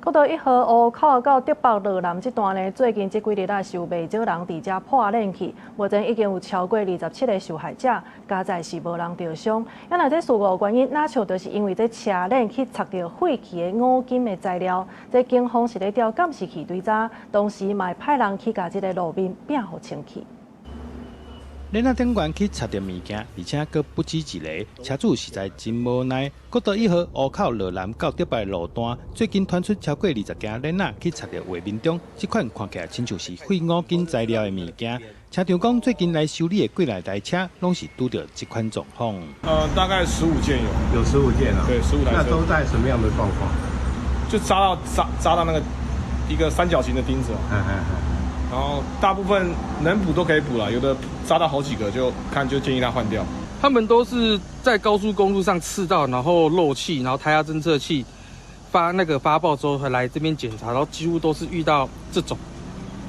國道一號湖口到竹北羅南這段呢，最近這幾日啊，是有袂少人佇遮破鏈去，目前已經有超過27個受害者，佳哉是無人著傷。啊，若這事故原因，若像就是因為這車鏈去插著廢棄的五金的材料，這警方是咧調監視器追查，同時嘛會派人去共這个路面摒予清氣。鏈仔頂懸去插著物件，而且閣不止一个，車主實在真無奈。國道一號湖口羅南到竹北路段，最近傳出超過20件鏈仔去插佇畫面中，這款看起來親像是廢五金材料的物件。車長講，最近來修理的幾若台車，攏是拄著這款狀況。大概十五件有，有十五件啊。對，15台。那都在什麼樣的狀況？就扎到扎扎到那個一個三角形的釘子。然後大部分能補都可以補了，有的扎到好幾個，就看就建議他換掉。他們都是在高速公路上刺到，然後漏氣，然後胎壓偵測器發那個發報之後，才來這邊檢查，然後幾乎都是遇到這種，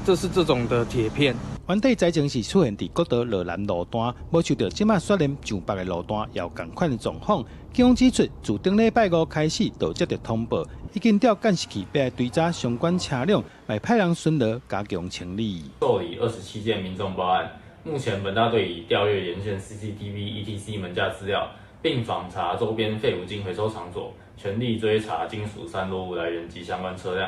這是這種的鐵片。原底災情是出現佇國道羅南路段，無想著這馬煞連上北的路段也有仝款的狀況。警方指出，自頂禮拜五開始就接著通報，已經調監視器來追查相關車輛，來派人巡邏加強清理。受理27件民眾報案，目前本大隊已調閱沿線 CCTV、ETC 門架資料，並訪查周邊廢五金回收場所，全力追查金屬散落物來源及相關車輛。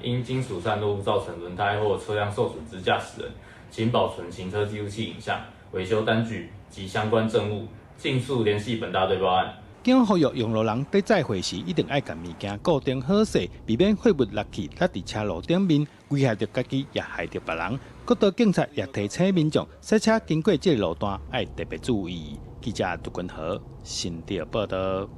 因金屬散落物造成輪胎或車輛受損之駕駛人，請保存行車記錄器影像、維修單據及相關證物，盡速聯繫本大隊報案。警方呼籲用路人佇載貨時，一定愛共物件固定好勢，避免貨物落去落佇車路頂面，危害著家己，也害著別人。國道警察也提醒民眾，駛車經過這个路段愛特別注意。記者杜君和新竹報導。